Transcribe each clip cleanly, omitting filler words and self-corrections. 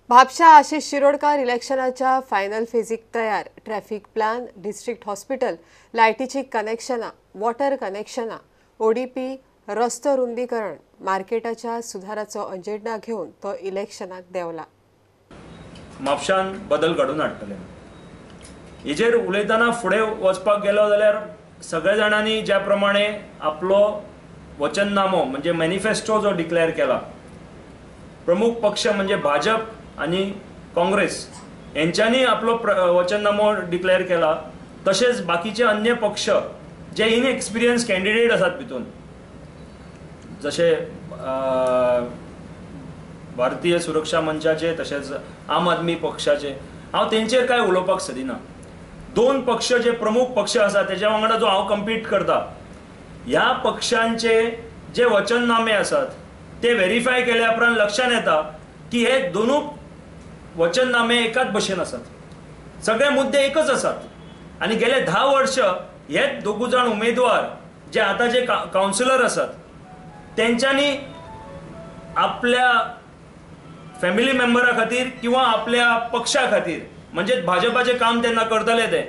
म्हापशा आशिष शिरोडकर इलेक्शनाच्या फायनल फेजीक तयार. Traffic plan, district hospital, लायटीची कनेक्शनां, वॉटर कनेक्शनां, ओडीपी, रस्तो रुंदीकरण, मार्केटाच्या सुधाराचो अजेंडा घेवन तो इलेक्शनाक देंवला. म्हापशान बदल घडोवन हाडटले हेजेर उलयतना फुडें वचपाक गेलो जाल्यार सगळ्या जाणांनी ज्या प्रमाणे आपलो वचननामो म्हणजे मॅनिफेस्टो जो डिक्लेअर केला, प्रमुख पक्ष म्हणजे भाजप आनी काँग्रेस हेंच्यांनी आपलो वचननामो डिक्लेअर केला. तशेंच बाकीचे अन्य पक्ष जे इनएक्सपिरियन्स कॅन्डिडेट आसात भितून, जशे भारतीय सुरक्षा मंचाचे तशेंच आम आदमी पक्षाचे, हांव तेंचेर कांय उलोवपाक सोदिना. दोन पक्ष जे प्रमुख पक्ष आसा तेज्या वांगडा जो हांव कम्पीट करता, ह्या पक्षांचे जे वचननामे आसात ते व्हेरीफाय केल्या उपरांत लक्षांत येता की हे दोनूय वचननामे एकाच भशेन आसात, सगळे मुद्दे एकच आसात. आनी गेले 10 वर्ष हे दोगूय जाण उमेदवार जे आतां जे कावन्सिलर आसात तेंच्यांनी आपल्या फॅमिली मेंबरा खातीर किंवा आपल्या पक्षा खातीर म्हणजे भाजपाचें काम तेन्ना करतले ते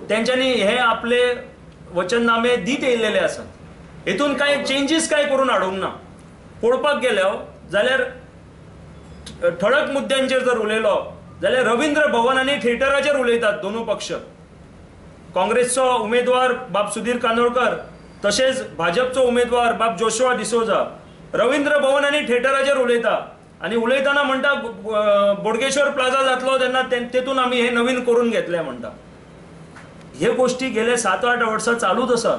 तेंच्यांनी हे आपले वचननामे दीत येयल्लेले आसात. हेतून कांय चेंजीस कांय करून हाडूंक ना. पळोवपाक गेलो जाल्यार ठळक मुद्द्यांचेर जर उलयलो जाल्यार रवींद्र भवन आनी थिएटराचेर उलयतात दोनूय पक्ष. काँग्रेसचो उमेदवार बाब सुधीर कानोळकर तशेंच भाजपचो उमेदवार बाब जोशुआ डिसोजा रवींद्र भवन आनी थिएटराचेर उलयता आनी उलयतना म्हणटा बोडगेश्वर प्लाझा जातलो तेन्ना तेतून आमी हे नवीन करून घेतले म्हणटा. हे गोष्टी गेले 7-8 वर्सां चालूच आसा.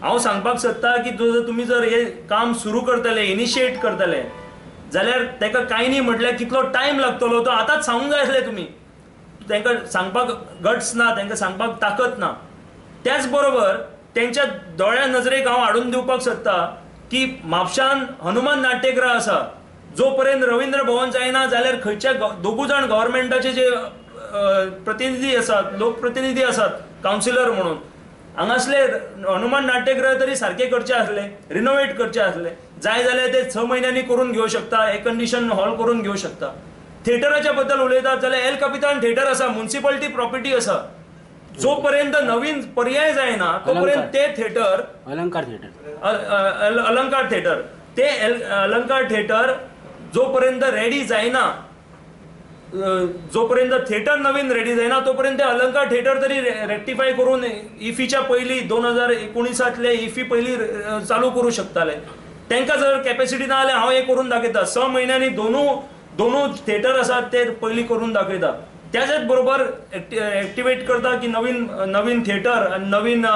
हांव सांगपाक सोदता की तुमी जर हे काम सुरू करतले, इनिशिएट करतले जाल्यार ताका कांय न्ही म्हटल्यार कितलो टायम लागतलो तो आतांच सांगूंक जाय आसलें तुमी. तांकां सांगपाक गट्स ना, तांकां सांगपाक ताकत ना. त्याच बरोबर तेंच्या दोळ्या नजरेक हांव हाडून दिवपाक सोदता की म्हापशान हनुमान नाट्यगृह आसा, जो पर्यंत रवींद्र भवन जायना जाल्यार खंयच्या दोगूय जाण गव्हर्मेंटाचे जे प्रतिनिधी आसात, लोकप्रतिनिधी आसात कावन्सिलर म्हणून, हांगासले हनुमान नाट्यगृह तरी सारकें करचें आसलें, रिनोवेट करचें आसलें, जाय जाल्यार ते 6 म्हयन्यांनी करून घेवं शकता, एयर कंडिशन हॉल करून घेवं शकता. थिएटराच्या बद्दल उलयतात जाल्यार एल कपितान थिएटर आसा, म्युनिसिपालिटी प्रॉपर्टी आसा, जो पर्यंत नवीन पर्याय जायना तोपर्यंत ते थिएटर अलंकार थिएटर अलंकार थिएटर ते अलंकार थिएटर जोपर्यंत रेडी जायना, जोपर्यंत थिएटर नवीन रेडी जायना तोपर्यंत ते अलंकार थिएटर तरी रेक्टिफाय करून इफीच्या पयलीं 2019 इफी पयलीं चालू करूं शकताले. तांकां जर कॅपेसिटी ना जाल्यार हांव हें करून दाखयता, 6 म्हयन्यांनी दोनूय थिएटर आसात ते पयलीं करून दाखयता. त्याच बरोबर एक्टिवेट करता की नवीन नवीन थिएटर आनी नवीन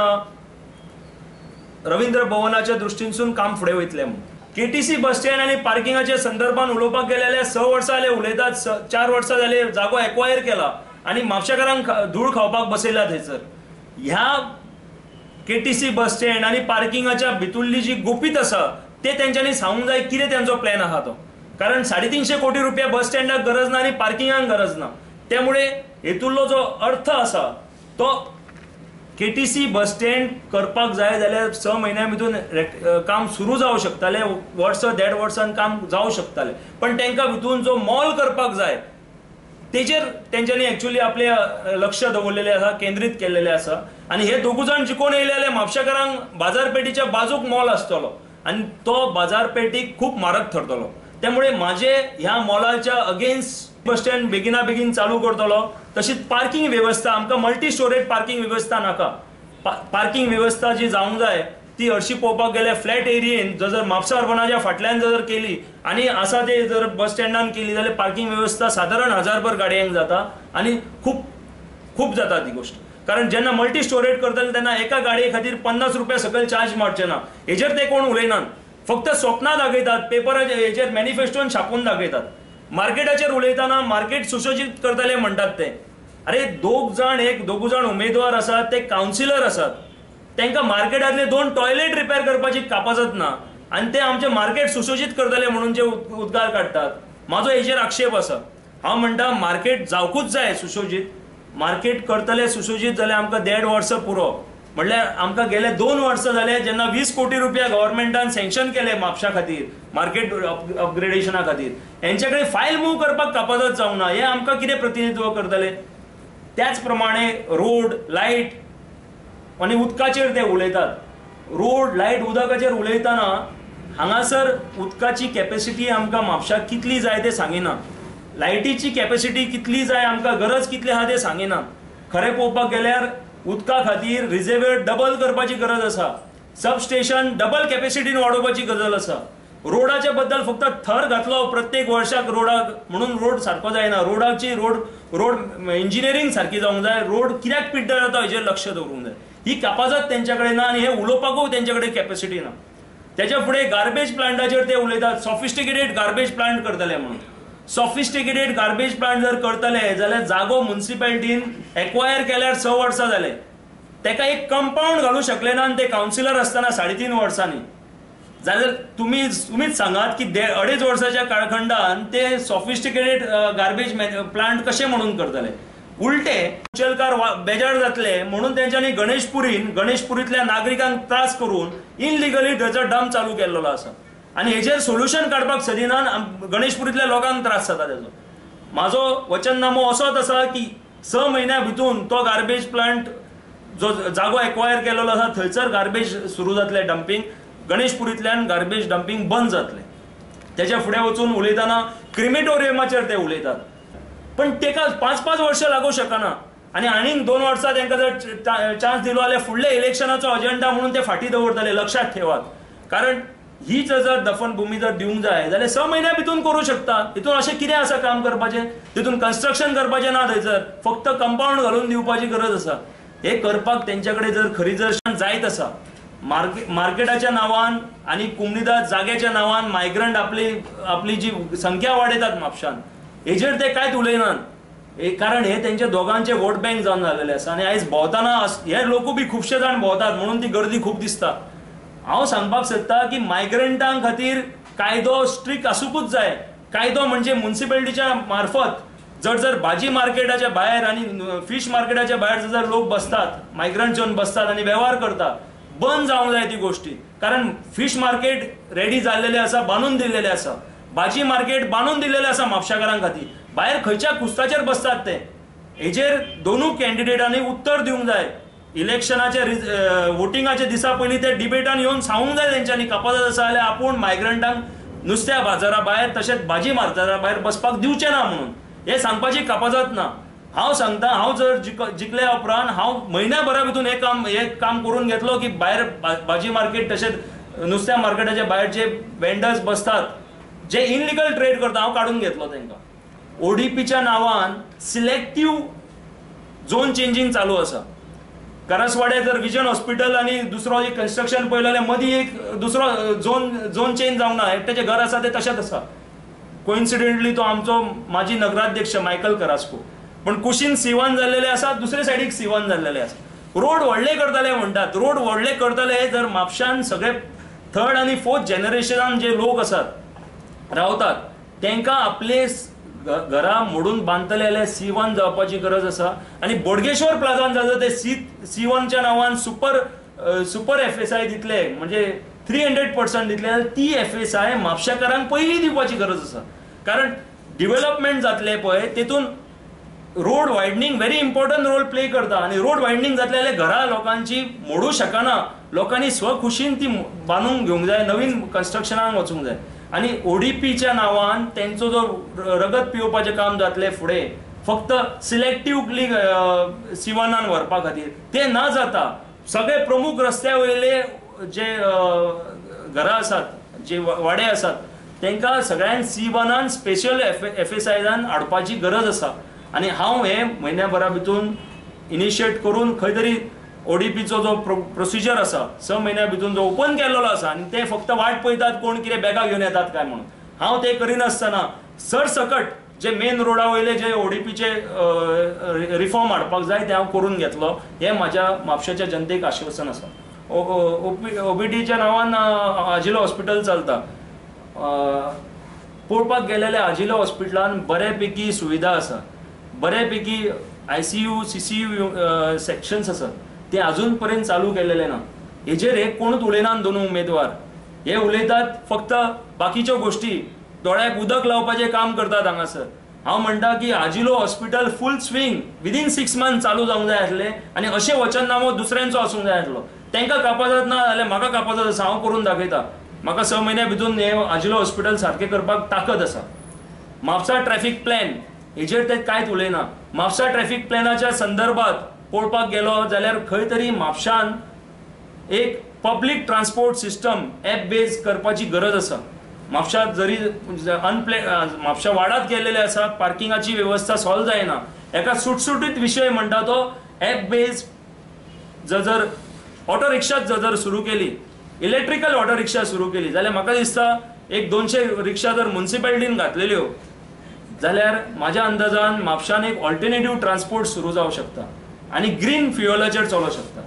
रवींद्र भवनाच्या दृश्टीनसून काम फुडें वयतलें म्हणून. केटीसी बस स्टँड आनी पार्किंगाच्या संदर्भात उलोवपाक गेले जाल्यार 6 वर्सां जाले उलयतात, 4 वर्सां जाले जागो एक्वायर केला आनी म्हापशेकारांक धूळ खावपाक बसयला थंयसर. ह्या केटीसी बस स्टँड आनी पार्किंगाच्या भितुल्ली जी गुपीत आसा ते तेंच्यांनी सांगूंक जाय कितें तेंचो प्लॅन आहा तो. कारण 350 कोटी रुपया बस स्टँडाक गरज ना आनी पार्किंगाक गरज ना. त्यामुळे हेतुल्लो जो अर्थ आसा तो केटीसी बस स्टँड करपाक जाय जाल्यार 6 म्हयन्या भितून काम सुरू जावं शकतालें, वर्स 1.5 वर्सान काम जावं शकतालें. पण तांकां भितून जो मॉल करपाक जाय तेजेर तेंच्यांनी एक्चुअली आपलें लक्ष दवरलेलें आसा, केंद्रीत केल्लेलें आसा. आनी हे दोगूय जाण जिखोवन येयले जाल्यार म्हापशेकारांक बाजारपेठीच्या बाजूक मॉल आसतलो आनी तो बाजारपेठीक खूब म्हारग थरतलो. त्यामुळे म्हाजे ह्या मॉलाच्या अगेन्स्ट बस स्टँड बेगिना बेगीन चालू करतलो. तशीच पार्किंग वेवस्था, आमकां मल्टी स्टोरेज पार्किंग वेवस्था नाका. पार्किंग वेवस्था जी जावंक जाय ती हरशी पळोवपाक गेल्यार फ्लॅट एरियेन जर म्हापसा अर्बनाच्या फाटल्यान जर केली आनी आसा ते जर बस स्टँडान केली जाल्यार पार्किंग वेवस्था सादारण 1000 गाडयांक जाता आनी खूब खूब जाता ती गोश्ट. कारण जेन्ना मल्टी स्टोरेज करतले तेन्ना एका गाडये खातीर 50 रुपया सकयल चार्ज मारचे ना. हेजेर ते कोण उलयनात, फक्त स्वप्नां दाखयतात, पेपराचेर हेजेर मॅनिफेस्टोन छापून दाखयतात. मार्केटाचेर उलयतना मार्केट सुशोजीत करतले म्हणटात ते. अरे दोगूय जाण उमेदवार आसात, ते कावन्सिलर आसात, तांकां मार्केटांतले 2 टॉयलेट रिपेर करपाची कापाजत ना आनी ते आमचें मार्केट सुशोजीत करतले म्हणून जे उद्गार काडटात. म्हाजो हेजेर आक्षेप आसा. हांव म्हणटा मार्केट जावकूच जाय सुशोजीत. मार्केट करतले सुशोजीत जाल्यार आमकां 1.5 वर्सां पुरो. म्हणल्यार आमकां गेले 2 वर्सां जाले जेन्ना 20 कोटी रुपया गव्हर्मेंटान सँक्शन केले म्हापशा खातीर, मार्केट अपग्रेडेशना खातीर, हेंचे कडेन फायल मूव करपाक कापाजत जावंक ना. हे आमकां कितें प्रतिनिधित्व करतले? त्याच प्रमाणे रोड, लायट आनी उदकाचेर ते उलयतात. रोड, लायट, उदकाचेर उलयतना हांगासर उदकाची कॅपेसिटी आमकां म्हापशाक कितली जाय तें सांगिना, लायटीची कॅपेसिटी कितली जाय, आमकां गरज कितली आहा तें सांगिना. खरें पळोवपाक गेल्यार उदका खातीर रिजर्वेर डबल करपाची गरज आसा, सबस्टेशन डबल कॅपेसिटीन वाडोवपाची गरज आसा. रोडाच्या बद्दल फक्त थर घातलो प्रत्येक वर्साक रोडाक म्हणून रोड सारको जायना. रोडाची रोड इंजिनियरींग सारकी जावंक जाय. रोड कित्याक पिड्ड्यार जाता हेजेर लक्ष दवरूंक जाय. ही कापाजत तेंच्या कडेन ना आनी हे उलोवपाकूय तेंच्या कडेन कॅपेसिटी ना. तेच्या फुडें गार्बेज प्लांटाचेर ते उलयतात, सॉफिस्टिकेटेड गार्बेज प्लांट करतले म्हणून. सॉफिस्टिकेटेड गार्बेज प्लांट जर करतले जाल्यार जागो म्युनिसिपालिटीन एक्वायर केल्यार 6 वर्सां जाले, तेका एक कंपाउंड घालूं शकले ना आनी ते कावन्सिलर आसतना 3.5 वर्सांनी. जाल्यार तुमीच सांगात की 2.5 वर्साच्या काळखंडान ते सॉफिस्टिकेटेड गार्बेज प्लांट कशें म्हणून करतले? उलटे उचलकार बेजार जातले म्हणून तेंच्यांनी गणेशपुरींतल्या नागरिकांक त्रास करून इनलिगली थंयचो डंप चालू केल्लो आसा आनी हेजेर सोल्युशन काडपाक सदिना. गणेशपुरींतल्या लोकांक त्रास जाता तेजो. म्हाजो वचननामो असोच आसा की 6 म्हयन्या भितून तो गार्बेज प्लांट जो जागो एक्वायर केल्लो आसा थंयसर गार्बेज सुरू जातले डंपींग, गणेशपुरींतल्यान गार्बेज डंपींग बंद जातलें. तेच्या फुडें वचून उलयतना क्रिमिटोरियमाचेर ते उलयतात, पण तेका 5-5 वर्सां लागूं शकना आनी आनीक 2 वर्सां तांकां जर चान्स दिलो जाल्यार फुडल्या इलेक्शनाचो अजेंडा म्हणून ते फाटीं दवरतले. लक्षात ठेवात, कारण हीच जर दफनभूमी जर दिवंक जाय जाल्यार 6 म्हयन्या भितून करूं शकता. तितून अशें कितें आसा काम करपाचें? तितून कन्स्ट्रक्शन करपाचें ना, थंयसर फक्त कंपाउंड घालून दिवपाची गरज आसा. हें करपाक तेंच्या कडेन जर खरी जर जायत आसा, मार्केटाच्या नांवान आनी कुमनिदाद जाग्याच्या नांवान मायग्रंट आपली जी संख्या वाडयतात म्हापशान, हेजेर ते कांयच उलयनात, कारण हे तेंच्या दोगांचे वोट बँक जावन जाल्लेले आसा. आनी आयज भोंवतना हे लोकूय बी खुबशे जाण भोंवतात म्हणून ती गर्दी खूब दिसता. हांव सांगपाक सोदता की मायग्रंटां खातीर कायदो स्ट्रिक्ट आसूंकूच जाय. कायदो म्हणजे म्युनिसिपालिटीच्या मार्फत जर जर भाजी मार्केटाच्या भायर आनी फीश मार्केटाच्या भायर जर लोक बसतात, मायग्रंट येवन बसतात आनी वेव्हार करतात, बंद जावंक जाय ती गोश्टी. कारण फीश मार्केट रेडी जाल्लेले आसा, बांदून दिल्लेले आसा, भाजी मार्केट बांदून दिल्लेले आसा म्हापशाकारां खातीर, भायर खंयच्या कुस्ताचेर बसतात ते? हेजेर दोनूय कॅन्डिडेटांनी उत्तर दिवंक जाय. इलेक्शनाच्या वोटिंगाच्या दिसा पयलीं ते डिबेटान येवन सांगूंक जाय तेंच्यांनी, कापाजत आसा जाल्यार आपूण मायग्रंटांक नुस्त्या बाजारा भायर तशेंच भाजी बाजारा भायर बसपाक दिवचें ना म्हणून. हें सांगपाची कापाजत ना. हांव सांगता, हांव जर जिखल्या उपरांत हांव म्हयन्या भरा भितून हें काम करून घेतलो की भायर भाजी मार्केट तशेंच नुस्त्या मार्केटाच्या भायर जे वेंडर्स बसतात, जे इनलिगल ट्रेड करता, हांव काडून घेतलो तांकां. ओडीपीच्या नांवान सिलेक्टीव झोन चेंजींग चालू आसा. करासवाड्या जर विजन हॉस्पिटल आनी दुसरो एक कन्स्ट्रक्शन पळयलें जाल्यार मदीं एक दुसरो झोन चेंज जावंक ना, एकट्याचें घर आसा तें तशेंच आसा. कोइन्सिडेंटली तो आमचो माजी नगराध्यक्ष मायकल करास्को, पण कुशीन C1 जाल्लेले आसा, दुसरे सायडीक C1 जाल्लेले आसा. रोड व्हडले करतले म्हणटात, रोड व्हडले करतले जर म्हापशान सगळे 3rd आनी 4th जनरेशनान जे लोक आसात रावतात तांकां आपले घरा मोडून बांदतले जाल्यार C1 जावपाची गरज आसा. आनी बोडगेश्वर प्लाझान जाता ते C1च्या नांवान सुपर FSI दितले, म्हणजे 300% दितले जाल्यार ती FSI म्हापशाकारांक पयलीं दिवपाची गरज आसा. कारण डिवेलपमेंट जातलें पळय तेतून road widening very important role play करता आनी रोड वायडनींग जातलें जाल्यार घरां लोकांची मोडूं शकना, लोकांनी स्वखुशीन ती बांदून घेवंक जाय, नवीन कन्स्ट्रक्शनाक वचूंक जाय. आनी ओडीपीच्या नांवान तेंचो जो रगत पिवपाचें काम जातलें फुडें फक्त सिलेक्टिवली C1 व्हरपा खातीर तें ना जाता. सगळे प्रमुख रस्त्या वयले जे घरां आसात, जे वाडे आसात, तांकां सगळ्यांक C1 special FSI हाडपाची गरज आसा. आनी हांव हे म्हयन्या भरा भितून इनिशिएट करून खंय तरी ओडीपीचो जो प्रोसिजर आसा 6 म्हयन्या भितून जो ओपन केल्लो आसा आनी ते फक्त वाट पळयतात कोण कितें बॅगां घेवन येतात काय म्हणून. हांव ते करिनासतना सरसकट जे मेन रोडा वयले जे ओडीपीचे रिफॉर्म हाडपाक जाय ते हांव करून घेतलो. हें म्हाज्या म्हापशेच्या जनतेक आश्वासन आसा. ओबीडीच्या नांवान आजिलो हॉस्पिटल चलता. पळोवपाक गेले आजिलो हॉस्पिटलान बऱ्यापैकी सुविधा आसा, बऱ्यापैकी ICU CCU सेक्शन्स आसात. ते अजून पर्यंत चालू केलेले ना. हेजेर हे कोणूच उलयनात दोनूय उमेदवार, हे उलयतात फक्त बाकीच्यो गोष्टी, दोळ्याक उदक लावपाचें काम करतात हांगासर. हांव म्हणटा की Ajilo hospital full swing within 6 month चालू जावंक जाय आसलें आनी अशें वचननामो दुसऱ्यांचो आसूंक जाय आसलो. तांकां कापाजात ना जाल्यार म्हाका कापाजात आसा, हांव करून दाखयता. म्हाका 6 म्हयन्या भितून हें आजिलो हॉस्पिटल सारकें करपाक ताकद आसा. म्हापसा ट्रॅफिक प्लॅन हेजेर ते कांयच उलयना. म्हापसा ट्रॅफिक प्लॅनाच्या संदर्भात पळोवपाक गेलो जाल्यार खंय तरी म्हापशान एक public transport system app base करपाची गरज आसा. म्हापशा जरी म्हापशा वाडात गेलेले आसा, पार्किंगाची वेवस्था सॉल्व जायना. एका सुटसुटीत विशय म्हणटा तो ॲप बेज जर ऑटो रिक्षा जर सुरू केली, इलेक्ट्रिकल ऑटो रिक्षा सुरू केली जाल्यार म्हाका दिसता एक 200 रिक्षा जर मुन्सिपालिटीन घातलेल्यो जाल्यार म्हाज्या अंदाजान म्हापशान एक ऑल्टरनेटीव ट्रान्सपोर्ट सुरू जावं शकता आनी ग्रीन फ्युअलाचेर चलोवंक शकता.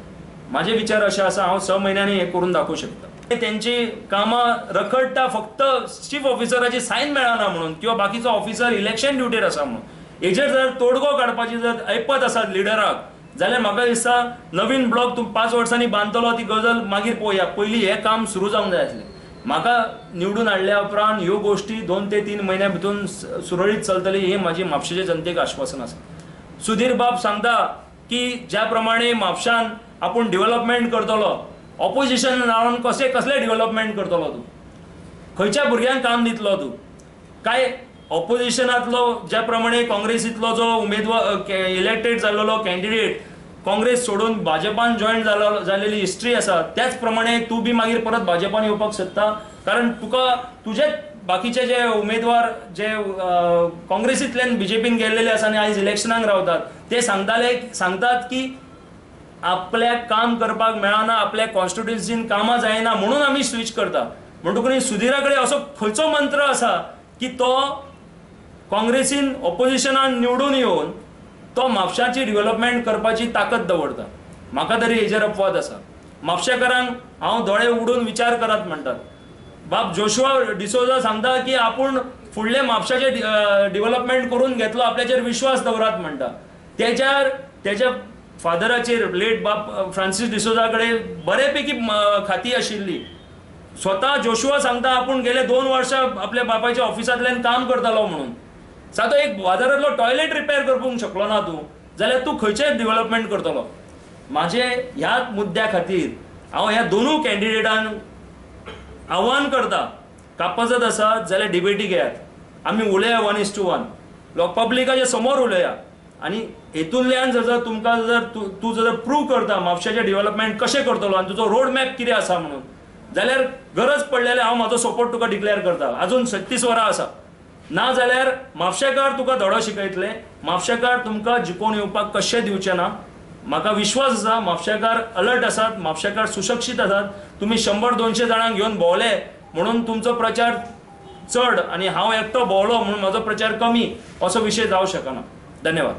म्हाजे विचार अशे आसा, हांव 6 म्हयन्यांनी हें करून दाखोवंक शकता. तेंची कामां रखडटा फक्त चीफ ऑफिसराची सायन मेळना म्हणून किंवा बाकीचो ऑफिसर इलेक्शन ड्युटीर आसा म्हणून. हेजेर जर तोडगो काडपाची जर ऐपत आसा लिडराक जाल्यार म्हाका दिसता नवीन ब्लॉक तूं 5 वर्सांनी बांदतलो ती गजाल मागीर पळोवया, पयलीं हें काम सुरू जावंक जाय आसलें. म्हाका निवडून हाडल्या उपरांत ह्यो गोश्टी 2 ते 3 म्हयन्या भितून सुरळीत चलतली हे म्हाजी म्हापशेच्या जनतेक आश्वासन आसा. सुधीर बाब सांगता की ज्या प्रमाणे म्हापशान आपूण डेव्हलपमेंट करतलो, ऑपोजिशन रावन कशें कसलें डेव्हलपमेंट करतलो तूं, खंयच्या भुरग्यांक काम दितलो तूं? काय ऑपोजिशनांतलो ज्या प्रमाणे काँग्रेसींतलो जो उमेदवार इलेक्टेड जाल्लो कॅन्डिडेट काँग्रेस सोडून भाजपान जॉयन जालेली हिस्ट्री आसा, त्याच प्रमाणे तूं बी मागीर परत भाजपान येवपाक सोदता? कारण तुका तुजेच बाकीचे जे उमेदवार जे काँग्रेसींतल्यान बीजेपीन गेल्लेले आसा आनी आयज इलेक्शनाक रावतात ते सांगतात की आपल्याक काम करपाक मेळना, आपल्या कॉन्स्टिट्युन्सीन कामां जायना म्हणून आमी स्विच करता. म्हणटकूच सुधीरा कडेन असो खंयचो मंत्र आसा की तो काँग्रेसीन ऑपोजिशनान निवडून येवन तो म्हापशाची डेव्हलपमेंट करपाची ताकद दवरता? म्हाका तरी हेजेर अपवाद आसा. म्हापशेकारांक हांव दोळे उगडून विचार करात म्हणटात. बाब जोशुआ डिसोजा सांगता की आपूण फुडले म्हापशाचे डेव्हलपमेंट करून घेतलो, आपल्याचेर विश्वास दवरात म्हणटा. तेच्या फादराचेर लेट बाब फ्रांसीस डिसोजा कडेन बरेपैकी खाती आशिल्ली. स्वता जोशुआ सांगता आपूण गेले 2 वर्सां आपल्या बापायच्या ऑफिसांतल्यान काम करतालो म्हणून. सादो एक बाजारांतलो टॉयलेट रिपेर करूंक शकलो ना तूं जाल्यार तूं खंयचें डेव्हलपमेंट करतलो? म्हाजे ह्या मुद्द्या खातीर हांव ह्या दोनूय कॅन्डिडेटांक आव्हान करता, कापाजत आसा जाल्यार डिबेटी घेयात, आमी उलया 1:1, लोक पब्लिकाच्या समोर उलया आनी हेतूंतल्यान जर तुमकां जर तूं जर प्रूव करता म्हापशेचें डेव्हलपमेंट कशें करतलो आनी तुजो रोड मॅप कितें आसा म्हणून, जाल्यार गरज पडलें हांव म्हाजो सपोर्ट तुका डिक्लेअर करता. अजून 36 वरां आसा. ना जाल्यार म्हापशेकार तुका धडो शिकयतले, म्हापशेकार तुमकां जिखोवन येवपाक कशें दिवचें ना. म्हाका विश्वास आसा म्हापशेकार अलर्ट आसात, म्हापशेकार सुशिक्षीत आसात. तुमी 100-200 जाणांक घेवन भोंवले म्हणून तुमचो प्रचार चड आनी हांव एकटो भोंवलो म्हणून म्हाजो प्रचार कमी असो विशय जावं शकना. धन्यवाद.